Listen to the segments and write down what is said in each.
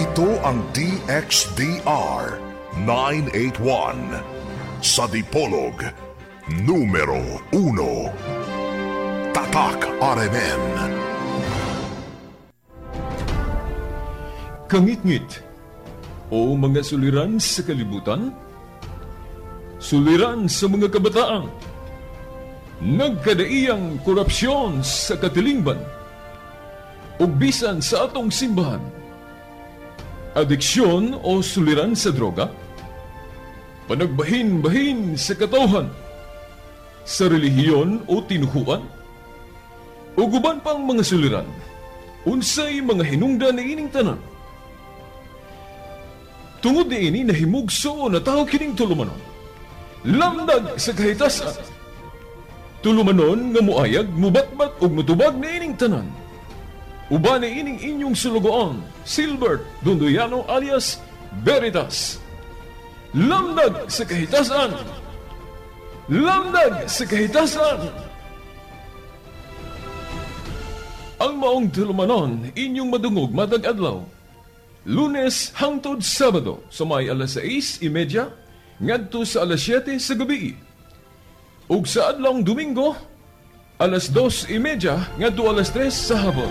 Ito ang DXDR 981 sa Dipolog, numero 1. Tatak RMN. Kangitngit o mga suliran sa kalibutan, suliran sa mga kabataan, nagkadaiyang korupsyon sa katilingban, ug bisan sa atong simbahan, adiksyon o suliran sa droga, panagbahin-bahin sa katawhan, sa relihiyon o tinuhuan, ug uban pang mga suliran, unsay mga hinungdan niining tanan. Tungod niini nahimugso na tao kining tulumanon. Lamdag sa kahitasan. Tulumanon nga muayag, mubatbat ug mutubag niining tanan. Uban niining inyong sulugoon, Silbert Dondoyano alias Veritas. Lamdag sa kahitasan. Lamdag sa kahitasan. Ang maong tulumanon inyong madungog matag adlaw. Lunes hangtod Sabado sa may alas 6:30 ngadto sa alas 7 sa gabi. Ug sa adlawng Domingo alas 2:30 ngadto alas 3 sa hapon.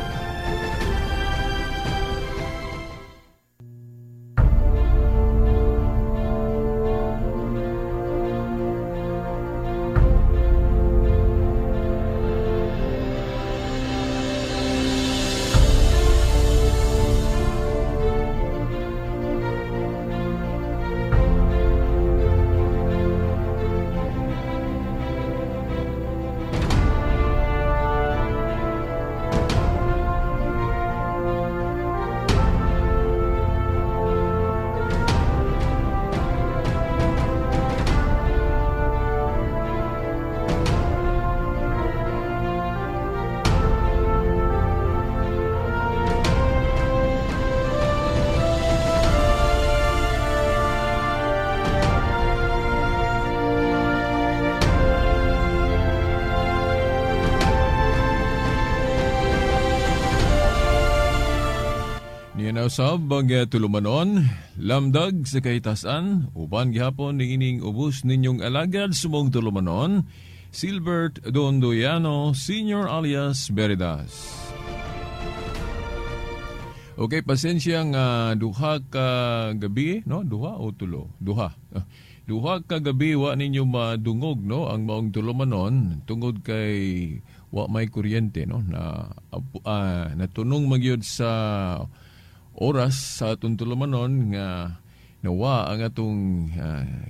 Usab ang tulumanon, lamdag sa kahitasan, uban gihapon niining ubos ninyong alagad sumong tulumanon, Silbert Dondoyano Senior alias Veritas. Okay, pasensya nga duha ka gabi, no? Duha o tulo? Duha. Duha ka gabi wa ninyo madungog, no, ang maong tulumanon tungod kay wa may kuryente, no, na natunong magyud sa oras sa atong tulumanon nga nawa ang atong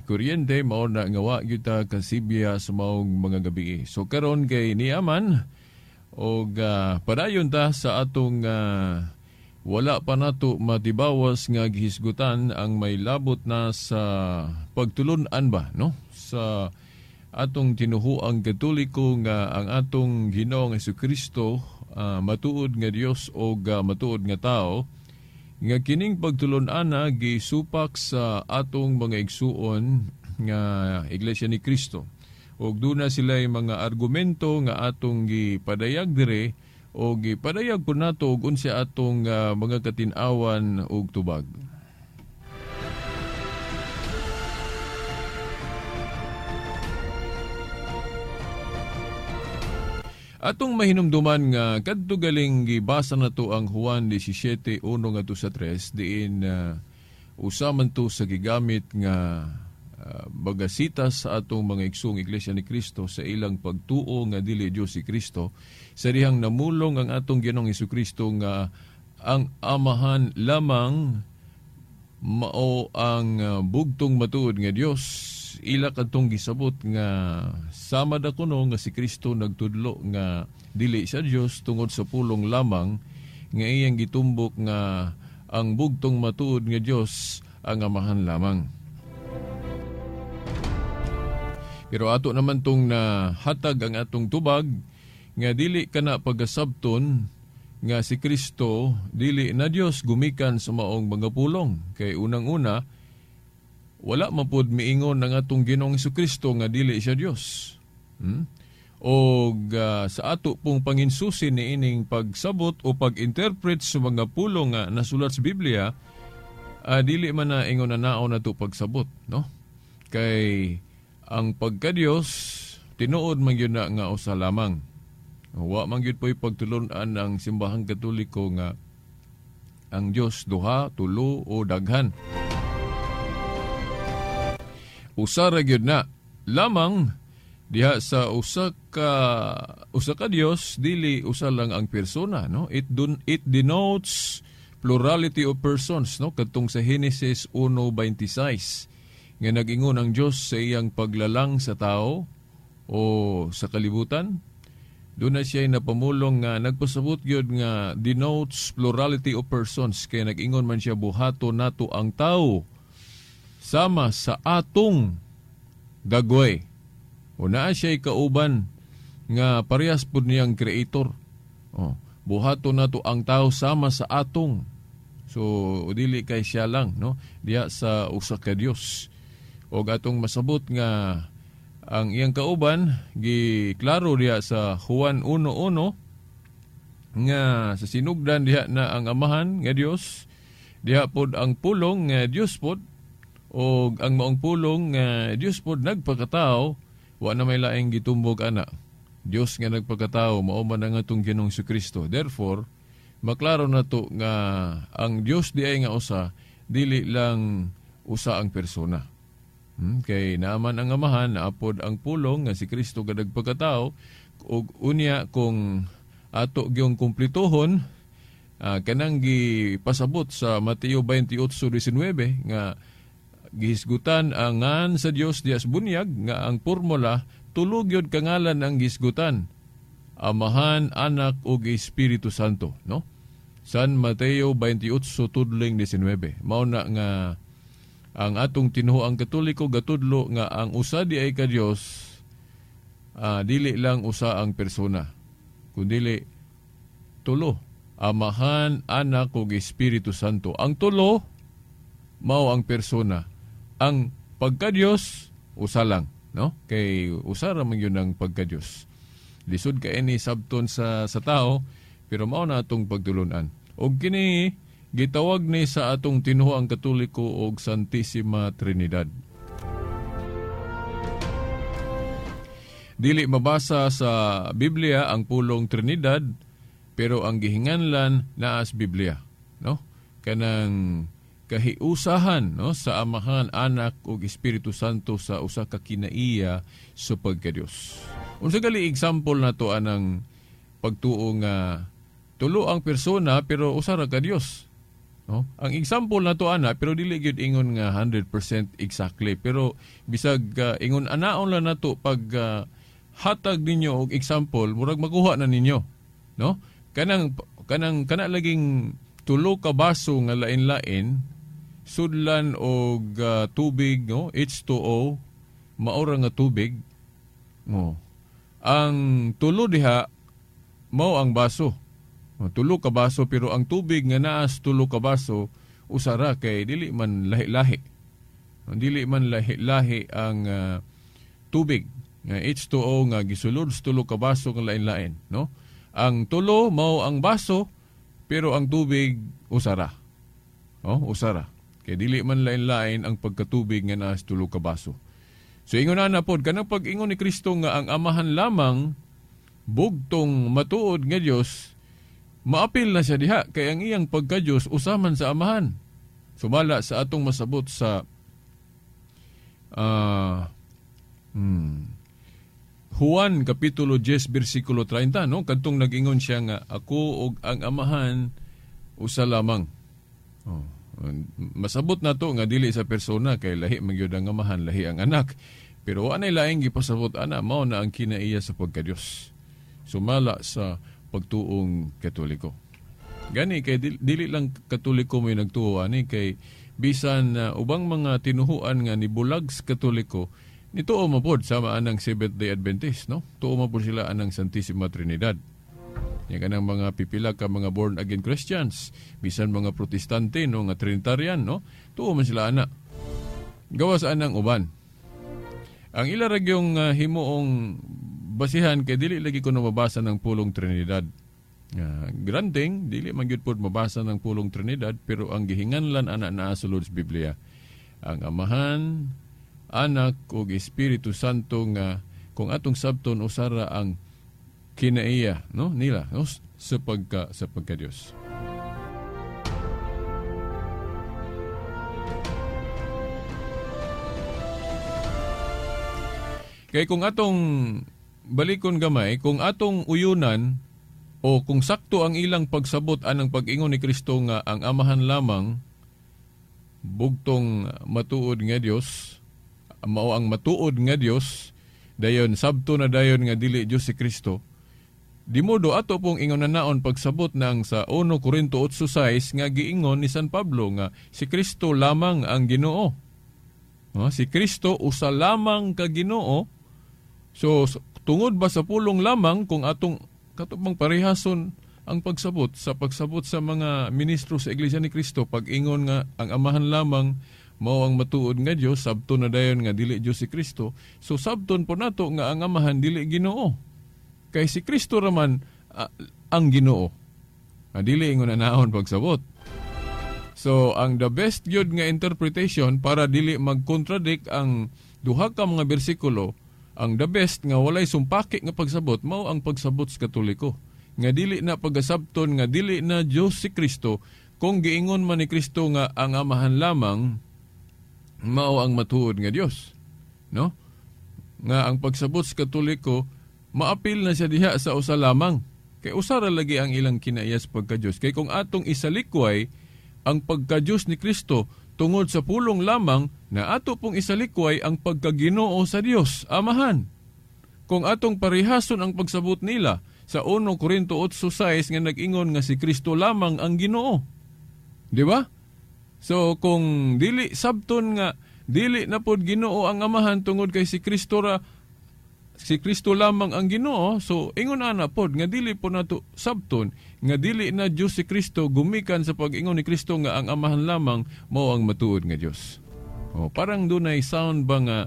kuryente, mao na nga wa gyud ta kasibya sa maong mga gabi. So karon kay niaman og padayon ta sa atong wala pa nato matibawas nga gihisgutan ang may labot na sa pagtulun-an ba, no, sa atong tinuhuang Katoliko nga ang atong Ginoong Hesukristo matuod nga Dios og matuod nga tao, nga kining pagtulun-ana gisupak sa atong mga igsuon nga Iglesia ni Cristo. Og duna sila'y mga argumento nga atong gipadayag dire o gipadayag po nato og unsa atong mga katin-awan og tubag. Atong mahinumduman nga kadto galing gibasa nato ang Juan 17:1 ngadto sa 3 diin usa man to sa gigamit nga bagasita sa atong mga igsoong Iglesia ni Cristo sa ilang pagtuo nga dili Dios si Kristo, sa dihang namulong ang atong Ginoong Hesukristo nga ang Amahan lamang mao ang bugtong matuod nga Dios. Ila kadtong gisabot nga sama da kuno nga si Kristo nagtudlo nga dili siya Dios tungod sa pulong lamang nga iyang gitumbok nga ang bugtong matuod nga Dios ang Amahan lamang. Pero ato naman tong nahatag ang atong tubag nga dili kana pagasabton nga si Kristo dili na Dios gumikan sa maong mga pulong. Kay unang-una wala mapud miingon ng atong Ginoong Hesukristo nga dili siya Dios. Og sa ato pong panginsusi niining pagsabot o pag-interpret sa mga pulong nga nasulat sa Biblia, Dili man na ingon na naon na to pagsabot, no? Kay ang pagka-Dios tinuod man gyud na nga usa lamang. Wa man gyud po'y pagtulun-an ang simbahang Katoliko nga ang Dios duha, tulo o daghan. Usa ra gyud na lamang diha sa usa ka Dios, dili usa lang ang persona, no? It denotes plurality of persons, no? Kadtong sa Genesis 1:26 nga nag-ingon ang Dios sa iyang paglalang sa tao o sa kalibutan, doon na siya napamulong nga nagpasabot gyud nga denotes plurality of persons, kay nag-ingon man siya, "Buhato nato ang tao sama sa atong dagway." O naa siya kauban nga parehas pud niyang creator. Oh, buhato nato ang tao sama sa atong. So dili kay siya lang, no, diha sa usa ka Dios. Og atong masabot nga ang iyang kauban giklaro diha sa Juan 1:1 nga sa sinugdan diha na ang Amahan nga Dios, diha pod ang Pulong nga Dios pod, og ang maong Pulong nga Dios pod nagpakatao. Wa na may laing gitumbog ana. Dios nga nagpakatao mao man ang atong Ginoong Kristo. Therefore, maklaro na to nga ang Dios di ay nga usa, dili lang usa ang persona. Kay naaman ang Amahan, naapod ang Pulong nga si Kristo nga nagpakatao, ug unya kung ato gyung kumplituhon kanang gipasabot sa Mateo 28:19 nga gihisgutan ang ngan sa Dios dias bunyag nga ang formula tulo gyud ka ngalan ang gihisgutan: Amahan, Anak ug Espiritu Santo, no? San Mateo 28:19. Mao na nga ang atong tinuoang Katoliko gatudlo nga ang usa di ay ka Dios, dili lang usa ang persona kundili tulo: Amahan, Anak ug Espiritu Santo. Ang tulo mao ang persona. Ang pagka-Dios usa lang, no? Kay usa ra man gyud ang pagka-Dios. Lisod kay ni sabton sa tao, pero mao na atong pagtulunan. Og kini gitawag ni sa atong tinuoang Katoliko og Santissima Trinidad. Dili mabasa sa Biblia ang pulong Trinidad, pero ang gihinganlan naa sa Biblia, no? Kanang kahiusahan, no, sa Amahan, Anak ug Espiritu Santo sa usa ka kinaiya sa pagka-Dios. Unsa gali example nato anang pagtuo nga tulo ang persona pero usa ra ka Dios, no? Ang example nato ana, pero dili gyud ingon nga 100% exactly, pero bisag ingon anaon lang nato pag hatag ninyo og example, murag makuha na ninyo, no? Kanang kanang kana laging tulo ka baso nga lain-lain sudlan og tubig, no, H2O, maura nga tubig, no? Ang tulo diha mao ang baso. O, tulo ka baso, pero ang tubig nga naa sa tulo ka baso usa ra kay dili man lahi-lahi. O, dili man lahi-lahi ang tubig nga H2O nga gisulod sa tulo ka baso nga lain-lain, no? Ang tulo mao ang baso, pero ang tubig usa ra. Oh, usa ra. Kay dili man lain-lain ang pagkatubig nga naa sa tulo ka baso. So ingon na pod kanang pag-ingon ni Kristo nga ang Amahan lamang bugtong matuod nga Dios, maapil na siya diha kay ang iyang pagka-Dios usaman sa Amahan. Sumala sa atong masabot sa Juan kapitulo 10 bersikulo 30, no, kadtong nag-ingon siya nga ako ug ang Amahan usa lamang. Oh, masabot na to nga dili sa persona kay lahi man gyud ang Amahan, lahi ang Anak. Pero wa nay laing gipasabot ana, mao na ang kinaiya sa pagka-Dios. Sumala sa pagtuong Katoliko. Gani kay dili lang Katoliko may nagtuo ani, kay bisan ubang mga tinuhuan nga nibulag sa Katoliko nituo mapod sama anang Seventh-day Adventist, no? Tuo mapod sila anang Santissima Trinidad. Yan kanang mga pipila ka mga born again Christians, bisan mga Protestante, no, nga Trinitarian, no? Tuo man sila ana. Gawas anang uban. Ang ila ra gyung himuong basihan kay dili lagi ko mabasa ng pulong Trinidad. Granting dili man gyud pod mabasa ng pulong Trinidad, pero ang gihinganlan ana naa sulod sa Biblia. Ang Amahan, Anak ug Espiritu Santo nga kung atong sabton usara ang kinaiya, no, nila, no, sa pagka Dios. Kay kung atong balikon gamay, kung atong uyunan o kung sakto ang ilang pagsabot anang pag-ingon ni Kristo nga ang Amahan lamang bugtong matuod nga Dios, mao ang matuod nga Dios, dayon sabto na dayon nga dili Dios si Kristo. Di modo ato pong ingon na naon pagsabot nang sa 1 Corinto 8:6 nga giingon ni San Pablo nga si Kristo lamang ang Ginoo. No, si Kristo usa lamang ka Ginoo. So tungod ba sa pulong lamang kung atong katubang parehason ang pagsabot sa mga ministro sa Iglesia ni Kristo pag-ingon nga ang Amahan lamang mao ang matuod nga Dios, sabton na dayon nga dili Dios si Kristo. So sabton po nato nga ang Amahan dili Ginoo. Kay si Kristo raman ang Ginoo. Dili ingon na naon pagsabot. So ang the best gyud nga interpretation para dili magkontradict ang duha ka mga bersikulo, ang the best nga walay sumpaki nga pagsabot mao ang pagsabot sa Katoliko. Nga dili na pagasabton nga dili na Dios si Kristo kung giingon man ni Kristo nga ang Amahan lamang mao ang matuod nga Dios, no? Nga ang pagsabot sa Katoliko maapil na siya diha sa usa lamang. Kay usa ra lagi ang ilang kinaiyas pagka-Dios. Kay kung atong isalikway ang pagka-Dios ni Kristo tungod sa pulong lamang, na ato pong isalikway ang pagkaginoo sa Dios Amahan. Kung atong parehason ang pagsabot nila sa 1 Corinto 8:6 nga nag-ingon nga si Kristo lamang ang Ginoo. Di ba? So kung dili sabton nga dili na pod Ginoo ang Amahan tungod kay si Kristo ra, si Kristo lamang ang Ginoo, so ingon ana pod nga dili po nato sabton nga dili na Dios si Kristo gumikan sa pag-ingon ni Kristo nga ang Amahan lamang mao ang matuod nga Dios. Oh, parang dunay sound ba nga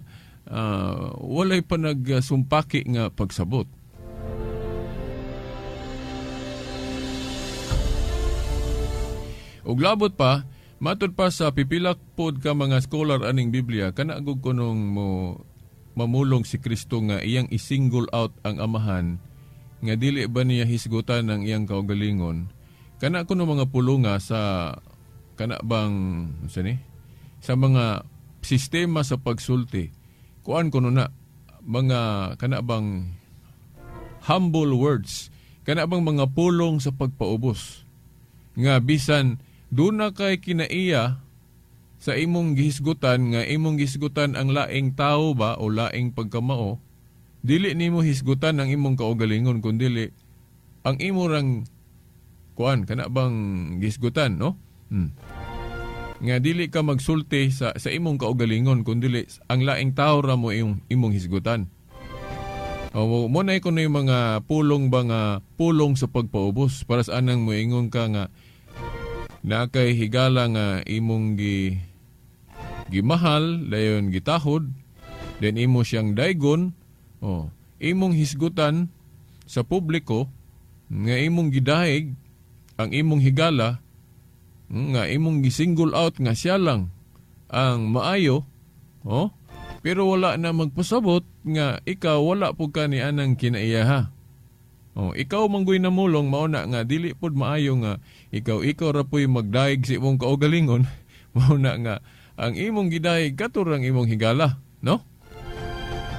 walay pa nagsumpaki nga pagsabot. Ug labot pa, matud pa sa pipilak pod ka mga scholar aning Biblia, kana gud kunong mo mamulong si Kristo nga iyang i-single out ang Amahan nga dili ba niya hisgutan ang iyang kaugalingon. Kana kuno mga pulunga sa kana bang unsa ni sa mga sistema sa pagsulti, kuan kuno na mga kana bang humble words, kana bang mga pulong sa pagpaubos nga bisan duna kay kinaiya sa imong gihisgutan nga imong gihisgutan ang laing tao ba o laing pagkamao, dili nimo hisgutan ang imong kaugalingon kundili ang imo rang kuan kana bang gihisgutan, no? Nga dili ka magsulti sa imong kaugalingon kundili ang laing tao ra mo imong hisgutan. O mo na kuno yung mga pulong ba nga pulong sa pagpaubos para sa anang moingon ka nga na kay higala nga imong gimahal, dayon gitahod, then imo siyang daygon, oh, imong hisgutan sa publiko nga imong gidahig ang imong higala nga imong gisingle out nga siya lang ang maayo, oh, pero wala na magpasabot nga ikaw wala pud ka ni anang kinaiyaha. Oh, ikaw manggoy namulong mao na nga dili pud maayo nga ikaw ra puy magdahig sa imong kaugalingon, mao na nga ang imong gidahig katurang imong higala, no?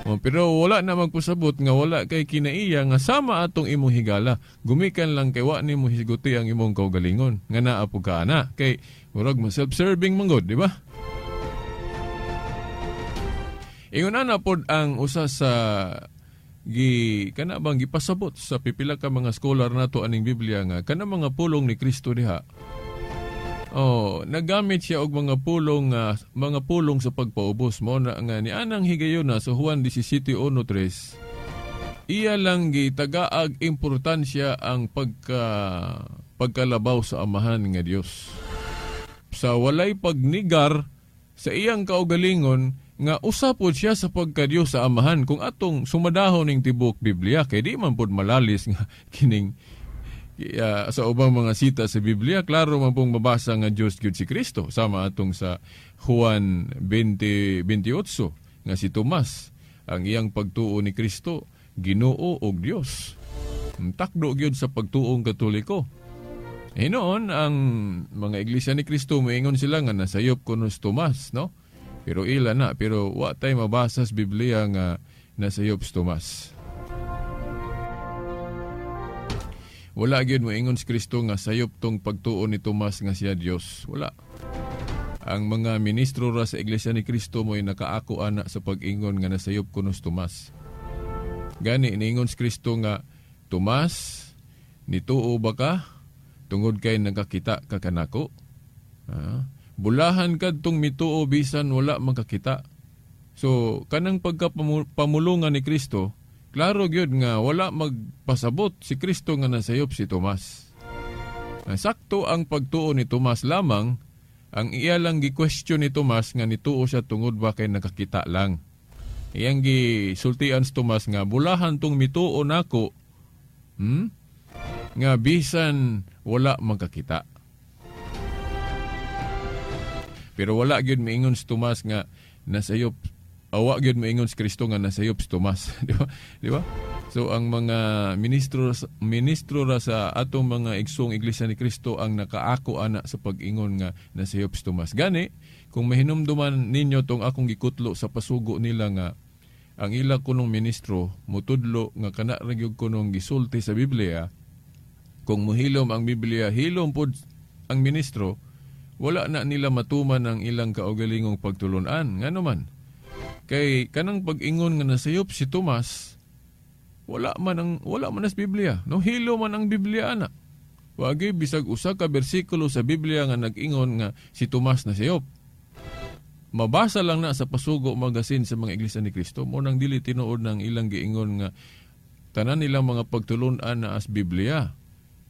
Oh, pero wala na magpasabot nga wala kay kinaiya nga sama atong imong higala. Gumikan lang kay wa nimo hisguti ang imong kaugalingon nga naa pud ka ana kay murag mo self-serving man gud, di ba? Ingon ana pod ang usa sa kana bang gipasabot sa pipila ka mga scholar nato aning Biblia nga kana mga pulong ni Kristo diha. Oh, nagamit siya og mga pulong sa pagpaubos mo na nga ni anang higayona sa Juan 17:1-3. Iya lang gitagaag importansya ang pagkalabaw sa Amahan nga Dios. Sa walay pagnigar sa iyang kaugalingon nga usa pod siya sa pagka-Dios sa Amahan kung atong sumadahon ning tibuok Biblia kay di man pod malalis nga kining Sa ubang mga sita sa Biblia, klaro man pong mabasa nga Dios gyud si Kristo. Sama atong sa Juan 20:28 nga si Tomas, ang iyang pagtuo ni Kristo, Ginoo og Dios. Takdo gyud sa pagtuong Katoliko. Hinoon ang mga Iglesia ni Kristo moingon sila nga nasayop kuno si Tomas, no? Pero ila na, pero wa tay mabasa sa Biblia nga nasayop si Tomas. Wala gyud moingon si Kristo nga sayop tong pagtuo ni Tomas nga siya Dios. Wala. Ang mga ministro ra sa Iglesia ni Kristo mo'y nakaako ana sa pag-ingon nga nasayop kuno si Tomas. Gani niingon si Kristo nga, Tomas, nituo ba ka? Tungod kay nagkakita ka kanako. Bulahan kadtong mituo bisan wala makakita. So kanang pagkapamulungan ni Kristo, klaro gyud nga wala magpasabot si Kristo nga nasayop si Tomas. Sakto ang pagtuo ni Tomas lamang, ang iya lang gi-question ni Tomas nga nituo siya tungod ba kay nakakita lang. Iyang gisultian si Tomas nga bulahan tong mituo nako, nga bisan wala magkakita. Pero wala gyud miingon si Tomas nga nasayop, awa gyud miingon si Kristo nga nasayop si Tomas. Di ba? Di ba? So ang mga ministro ra sa atong mga igsoong Iglesia ni Kristo ang nakaako ana sa pag-ingon nga nasayop si Tomas. Gani kung mahinumduman ninyo tong akong gikutlo sa pasugo nila nga ang ila kunong ministro mutudlo nga kana ra gyud kunong gisulti sa Biblia, kung muhilom ang Biblia, hilom pod ang ministro, wala na nila matuman ang ilang kaugalingong pagtulunan. Ngano man? Kay kanang pag-ingon nga nasayop si Tomas, wala man as Biblia, no? Hilo man ang Biblia ana. Wagi bisag usa ka bersikulo sa Biblia nga nag-ingon nga si Tomas nasayop. Mabasa lang na sa Pasugo Magazine sa mga Iglesia ni Kristo, mo nang dili tinuod ng ilang giingon nga tanan nilang mga pagtulunan na as Biblia.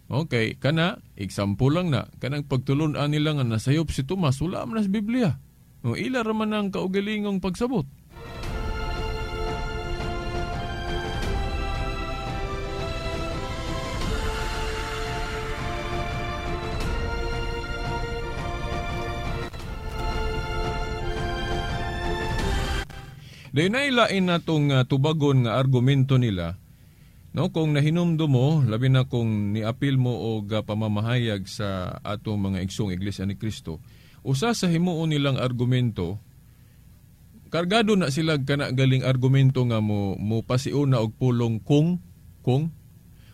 Okay, kana example lang na kanang pagtulunan nila nga nasayop si Tomas, wala man as Biblia. No, ila ra man ang kaugalingong pagsabot. Dayon nailain na itong tubagon nga argumento nila, no, kung nahinumdum mo, labi na kung niapil mo og pamamahayag sa atong mga igsoong Iglesia ni Kristo, usa sa himuon nilang argumento, kargado na sila kana galing argumento nga mo pasiuna og pulong kung.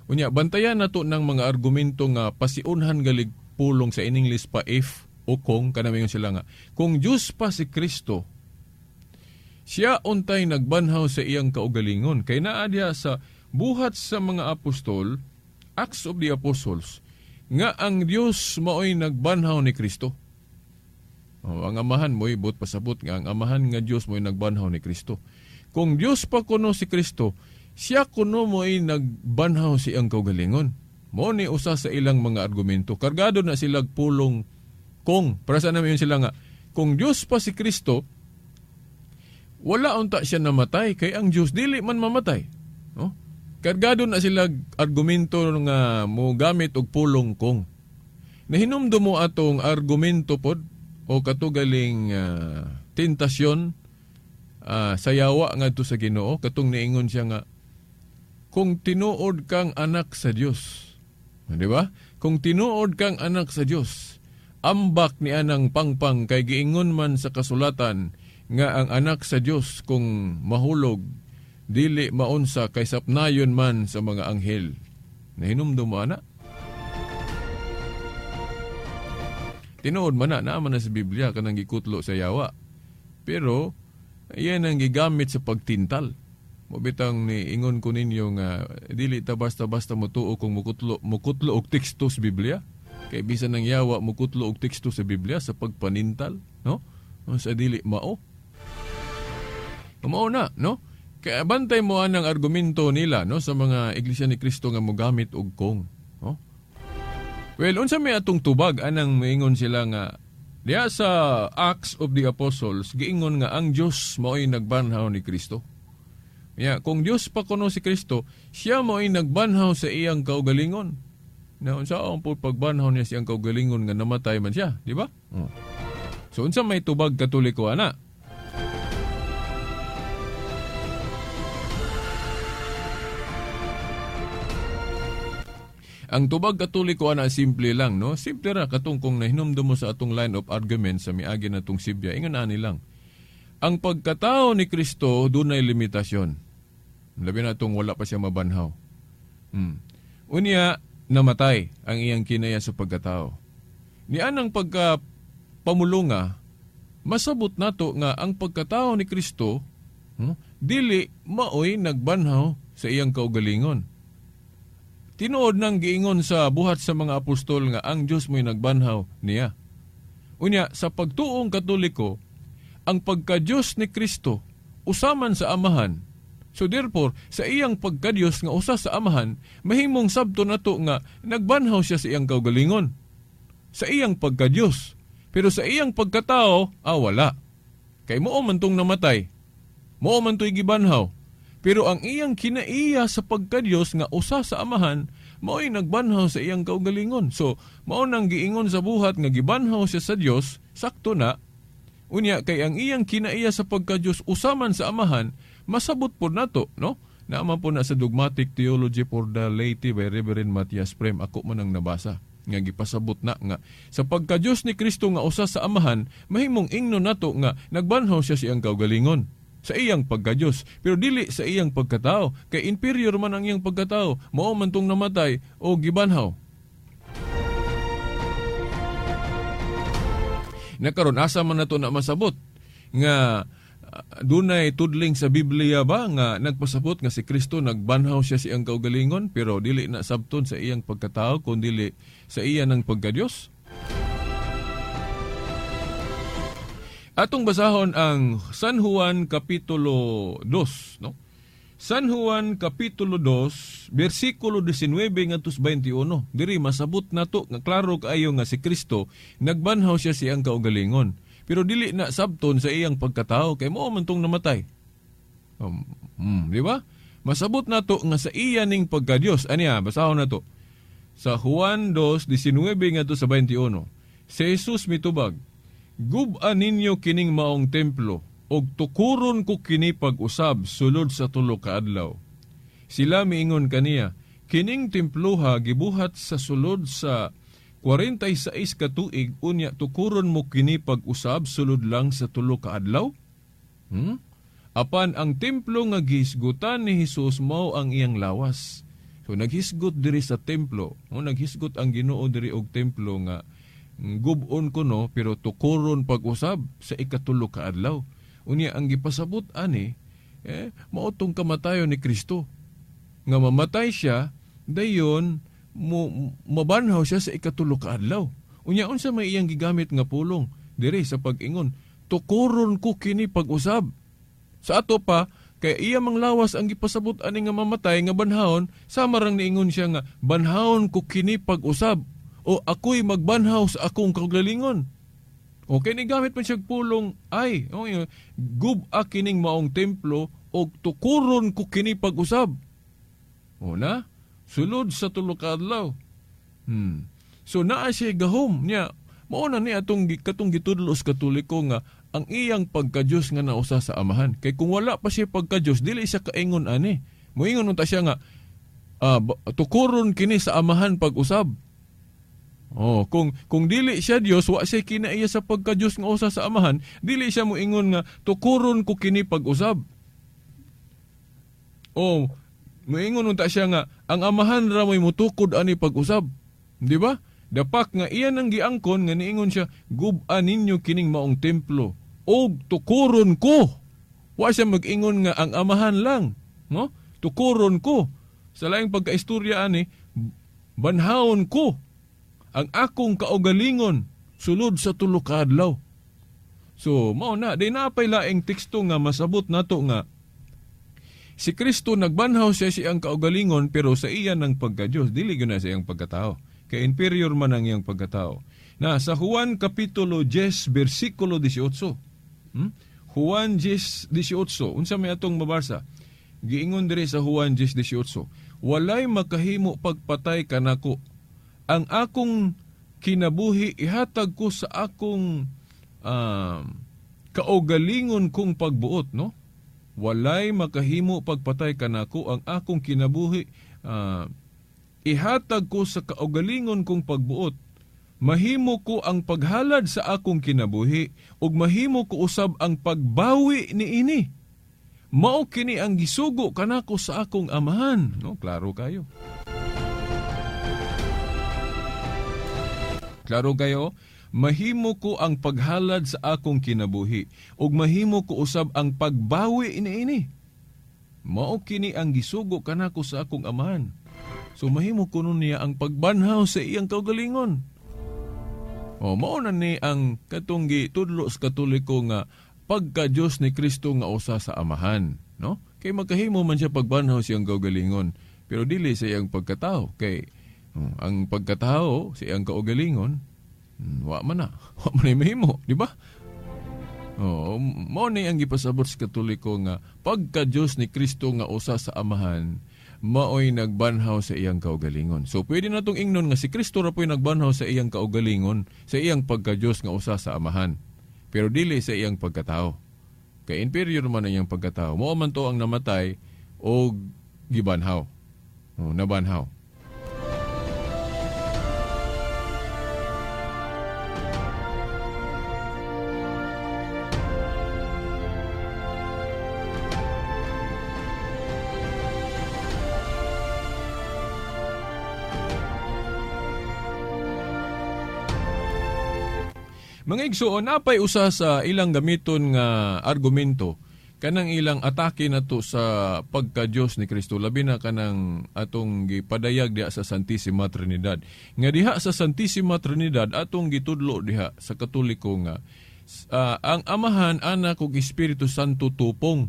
Unya bantayan nato ng mga argumento nga pasiunhan galig pulong sa in English pa if o kung, kana mayon sila nga kung Dios pa si Kristo, siya untay nagbanhaw sa iyang kaugalingon. Kay naa diha sa buhat sa mga apostol, Acts of the Apostles, nga ang Dios maoy nagbanhaw ni Kristo. O, ang amahan mo'y buot pasabot nga ang amahan nga Dios mo'y nagbanhaw ni Kristo. Kung Dios pa kuno si Kristo, siya kuno mo'y nagbanhaw sa iyang kaugalingon. Mao ni usa sa ilang mga argumento. Kargado na sila pulong kung. Para sa namin sila nga, kung Dios pa si Kristo, wala unta siya namatay, kay ang Dios dili man mamatay. No? Kargado na sila argumento nga mo gamit og pulong kung. Nahinumdum mo atong argumento pod o katugaling tentasyon sa yawa ngadto sa Ginoo, katong niingon siya nga kung tinuod kang anak sa Dios, di ba? Kung tinuod kang anak sa Dios, ambak ni anang pangpang kay giingon man sa kasulatan nga ang anak sa Dios kung mahulog dili maunsa kay sapnayon man sa mga anghel. Nahinumdum mo ana? Tinuod man na, naa man na sa Biblia kanang gikutlo sa yawa. Pero iyan ang gigamit sa pagtintal. Mobitang niingon ko ninyo nga dili ta basta-basta motuo kung mukutlo og teksto sa Biblia. Kay bisan ang yawa mukutlo og teksto sa Biblia sa pagpanintal, no? Sa dili mao. Mao na, no? Kaya bantay mo anang argumento nila, no, sa mga Iglesia ni Kristo nga mogamit og kung, no? Well, unsa may atong tubag anang moingon sila nga diha sa Acts of the Apostles giingon nga ang Dios maoy nagbanhaw ni Kristo. Ya, kung Dios pa kuno si Kristo, siya maoy nagbanhaw sa iyang kaugalingon. Na unsaon po pagbanhaw niya siyang kaugalingon nga namatay man siya, di ba? So unsa may tubag Katoliko ana? Ang tubag Katoliko ana simple lang, no? Simple ra katong kung nahinumdum mo sa atong line of argument sa miagi natong Sibya, ingon ani lang. Ang pagkatao ni Kristo dunay limitasyon. Labi na itong wala pa siya mabanhaw. Unya, namatay ang iyang kinaya sa pagkatao. Nianang pagkapamulunga, masabot nato nga ang pagkatao ni Kristo, dili maoy nagbanhaw sa iyang kaugalingon. Tinuod nang giingon sa buhat sa mga apostol nga ang Dios mo'y nagbanhaw niya. Unya, sa pagtuong Katoliko, ang pagka-Diyos ni Kristo usaman sa Amahan. So therefore, sa iyang pagka-Diyos nga usa sa Amahan, mahimong sabto nato nga nagbanhaw siya sa iyang kaugalingon. Sa iyang pagka-Diyos. Pero sa iyang pagkatao, wala. Kay mao man tong namatay. Mao man to'y gibanhaw. Pero ang iyang kinaiya sa pagka-Diyos nga usa sa Amahan, mao'y nagbanhaw sa iyang kaugalingon. So, mao nang giingon sa buhat nga gibanhaw siya sa Diyos, sakto na. Unya, kay ang iyang kinaiya sa pagka-Diyos usaman sa Amahan, masabot po nato, no? Naaman po na sa Dogmatic Theology for the Laity by Reverend Matthias Prem, ako man ang nabasa, nga gipasabot na nga sa pagka-Diyos ni Kristo nga usa sa Amahan, mahimong ingno nato nga nagbanhaw siya sa iyang kaugalingon, sa iyang pagka-Diyos, pero dili sa iyang pagkatao, kay inferior man ang iyang pagkatao, mao man tong namatay o gibanhaw. Nakaron asa man nato na masabot nga dunay tudling sa Biblia ba nga nagpasabot nga si Kristo nagbanhaw siya sa iyang kaugalingon pero dili na sabton sa iyang pagkatao kun dili sa iya ng pagka-Dios? Atong basahon ang San Juan kapitulo 2, no? San Juan kapitulo 2 bersikulo 19 ngadto 21. Diri masabot nato nga klaro kaayo nga si Kristo nagbanhaw siya sa iyang kaugalingon. Pero dili na sabton sa iyang pagkatao kay mao man tong namatay. Di ba? Masabot nato nga sa iya ning pagka-Dios. Aniya, basahon nato. Sa Juan 2:19 ngadto sa 21. Si Jesus mitubag, "Gub-a ninyo kining maong templo og tukuron ko kini pag-usab sulod sa 3 ka adlaw." Sila miingon kaniya, "Kining temploha gibuhat sa sulod sa 46 ka tuig, unya tukuron mo kini pag-usab sulod lang sa 3 ka adlaw?" Apan ang templo nga gihisgutan ni Hesus mao ang iyang lawas. So naghisgot diri sa templo, no? Naghisgot ang Ginoo diri og templo nga gub-on kuno pero tukuron pag-usab sa 3 ka adlaw. Unya ang gipasabot ani, mao tong kamatayon ni Kristo. Nga mamatay siya, dayon mabanhaw siya sa 3 ka adlaw. Unya unsa may iyang gigamit nga pulong diri sa pag-ingon, tukuron ko kini pag-usab. Sa ato pa, kay iya mang lawas ang gipasabot ani nga mamatay nga banhawon, sama rang niingon siya nga banhawon ko kini pag-usab o ako'y magbanhaw sa akong kaugalingon. Okay, ni gamit man siya pulong ay, gub-a kining maong templo og tukuron ko kini pag-usab. O na, sulod sa 3 ka adlaw. So naa siya gahom niya. Mao na ni atong katong gitudlo sa Katoliko nga ang iyang pagka-Dios nga nausa sa Amahan. Kay kung wala pa siya pagka-Dios, dili siya kaingon ani. Moingon unta siya nga tukuron kini sa Amahan pag-usab. Oh, kung dili siya Dios, wa siya kinaiya sa pagka-Dios nga usa sa Amahan, dili siya moingon nga tukuron ko kini pag-usab. Oh, moingon unta siya nga ang Amahan ra mo'y mutukod ani pag-usab. Di ba? Dapak nga iyan ang giangkon nga niingon siya, gub-a ninyo kining maong templo og tukuron ko. Wa siya mag-ingon nga ang Amahan lang, no? Tukuron ko. Sa laing pagkaistorya ani, banhawon ko ang akong kaugalingon sulod sa 3 ka adlaw. So, mao na, day naapay laing teksto nga masabot nato nga si Kristo nagbanhaw siya siyang kaugalingon pero sa iya ng pagka-Diyos, dili gyud na sa iyang pagkatao. Kay inferior man ang iyang pagkatao. Na sa Juan kapitulo 10 bersikulo 18. Juan 10:18. Unsa may atong mabasa? Giingon diri sa Juan 10:18. Walay makahimo pagpatay kanako. Ang akong kinabuhi ihatag ko sa akong kaugalingon kong pagbuot, no? Walay makahimo pagpatay kanako ang akong kinabuhi, ihatag ko sa kaugalingon kong pagbuot. Mahimo ko ang paghalad sa akong kinabuhi ug mahimo ko usab ang pagbawi niini. Mao kini ang gisugo kanako sa akong amahan, no? Klaro kayo. Klaro kayo? Mahimo ko ang paghalad sa akong kinabuhi ug mahimo ko usab ang pagbawi niini. Mao kini ang gisugo kanako sa akong amahan. So mahimo kuno niya ang pagbanhaw sa iyang kaugalingon. O mao na ni ang katong gitudlo sa Katoliko nga pagka-Dios ni Kristo nga usa sa amahan, no? Kay makahimo man siya pagbanhaw sa iyang kaugalingon, pero dili sa iyang pagkatao kay ang pagkatao sa iyang kaugalingon wa man na, wa man mahimo, di ba? Oh, mao ni ang gipasabot sa Katoliko nga pagka-Dios ni Kristo nga usa sa amahan maoy nagbanhaw sa iyang kaugalingon. So pwede natong ingnon nga si Kristo ra po'y nagbanhaw sa iyang kaugalingon, sa iyang pagka-Dios nga usa sa amahan. Pero dili sa iyang pagkatao. Kay inferior man ang iyang pagkatao. Mao man to ang namatay og gibanhaw. O, nabanhaw. Mga igsoon, napay usa sa ilang gamiton nga argumento kanang ilang atake nato sa pagka-Dios ni Kristo, labi na kanang atong gipadayag diha sa Santissima Trinidad. Nga diha sa Santissima Trinidad atong gitudlo diha sa Katoliko nga ang Amahan, Anak ug Espiritu Santo tupong,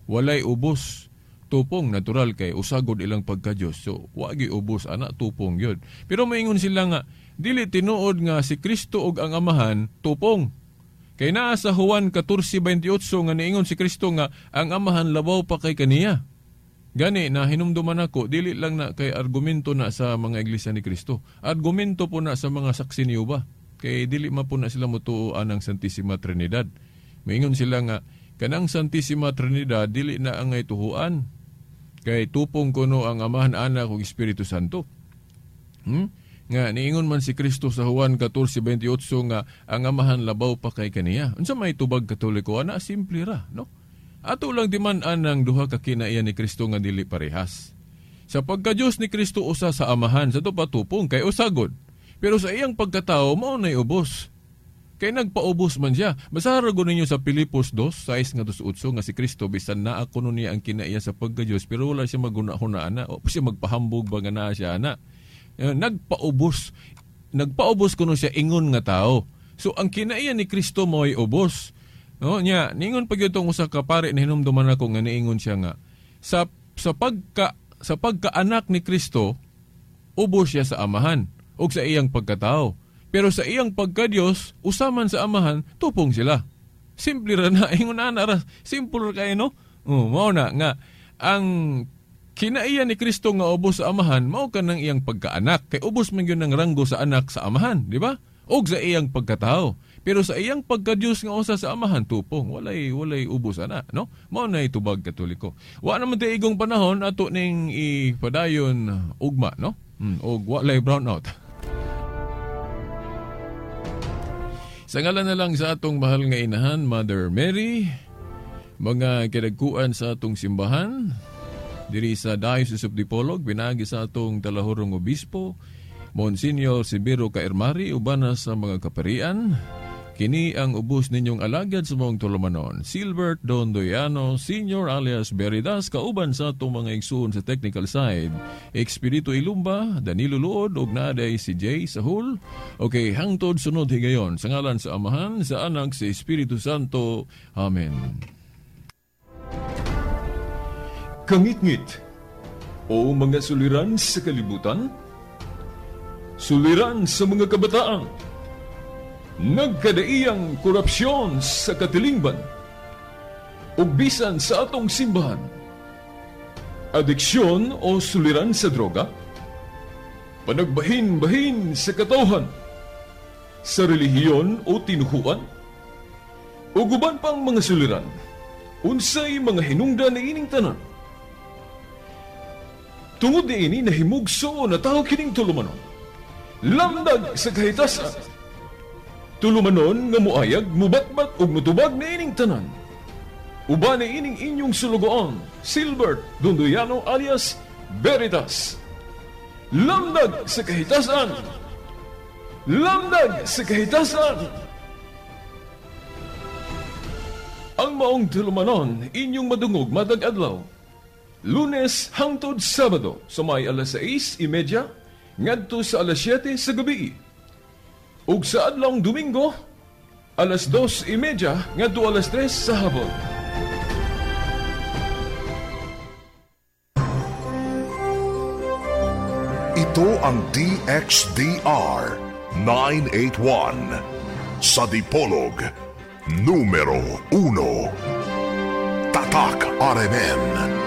walay ubos. Tupong natural kay usagod ilang pagka-Dios. So wa gi ubos ana, tupong gyud. Pero maingon sila nga dili tinuod nga si Kristo ug ang Amahan tupong. Kay naa sa Juan 14:28 nga niingon si Kristo nga ang Amahan labaw pa kay kaniya. Gani na hinumduman ako, dili lang na kay argumento na sa mga iglesia ni Kristo. Argumento po na sa mga saksi ni Jehovah. Kay dili man po na sila motuo anang Santissima Trinidad. Maingon sila nga kanang Santissima Trinidad dili na angay tuhuan. Kay tupong kuno ang Amahan, Anak ug Espiritu Santo. Nga niingon man si Kristo sa Juan 14:28 nga ang Amahan labaw pa kay kaniya. Unsa may tubag Katoliko ana, simple ra, no? Ato lang di man anang duha ka kinaiya ni Kristo nga dili parehas. Sa pagka-Dios ni Kristo usa sa Amahan, sa to patupong kay usagod. Pero sa iyang pagkatao mao nay ubos. Kay nagpaubos man siya. Basara gud ninyo sa Pilipos 2:6-8 nga si Kristo bisan naa kuno niya ang kinaiya sa pagka-Dios pero wala siya maguna-huna ana, o siya magpahambog ba nga naa siya ana. Nagpaubos. Nagpaubos kuno siya ingon nga tao. So ang kinaiya ni Kristo mo'y ubos. No, nya ningon pag itong usa ka pare na hinumduman ako nga niingon siya nga sa pagkaanak ni Kristo ubos siya sa Amahan ug sa iyang pagkatao. Pero sa iyang pagka-Dios, usaman sa Amahan, tupong sila. Simple ra na ingon ana ra, simple ra kay no. Oh, mao na nga ang kinaiya ni Kristo nga ubos sa Amahan mao kanang iyang pagkaanak. Kay ubos man gyud ang ranggo sa anak sa Amahan, di ba? Og sa iyang pagkatao. Pero sa iyang pagka-Dios nga usa sa Amahan, tupong, walay ubos ana, no? Mao na itubag Katoliko. Wa naman tay igong panahon ato ning ipadayon ugma, no? Og walay brown out. Sa ngalan na lang sa atong mahal nga inahan, Mother Mary, mga kinagkuan sa atong simbahan diri sa Diocese of Dipolog, binagi sa atong talahurong obispo, Monsignor Severo Caermari, uban na sa mga kaparian. Kini ang ubos ninyong alagad sa maong tulumanon, Silbert Dondoyano Senior alias Beridas, kauban sa atong mga igsuon sa technical side, Expedito Ilumba, Danilo Luod, ug naaday si Jay Sahul. Okay, hangtod sunod higayon, sa ngalan sa Amahan, sa Anak, sa Espiritu Santo. Amen. Kangitngit o mga suliran sa kalibutan, suliran sa mga kabataan, nagkadaiyang korupsyon sa katilingban, ug bisan sa atong simbahan, adiksyon o suliran sa droga, Panagbahin-bahin sa katawhan, sa relihiyon o tinuhuan, ug uban pang mga suliran, unsay mga hinungdan niining tanan? Tungod niini nahimugso na tao kining tulumanon. Lamdag sa Kahitasan. Tulumanon nga muayag, mubatbat ug mutubag niining tanan. Uban niining inyong sulugoon, Silbert Dondoyano alias Veritas. Lamdag sa Kahitasan. Lamdag sa Kahitasan. Ang maong tulumanon inyong madungog matag adlaw. Lunes hangtod Sabado sa may alas 6:30 ngadto sa alas 7 sa gabi. Ug sa adlawng Domingo alas 2:30 ngadto alas 3 sa hapon. Ito ang DXDR 981 sa Dipolog, numero 1. Tatak RMN.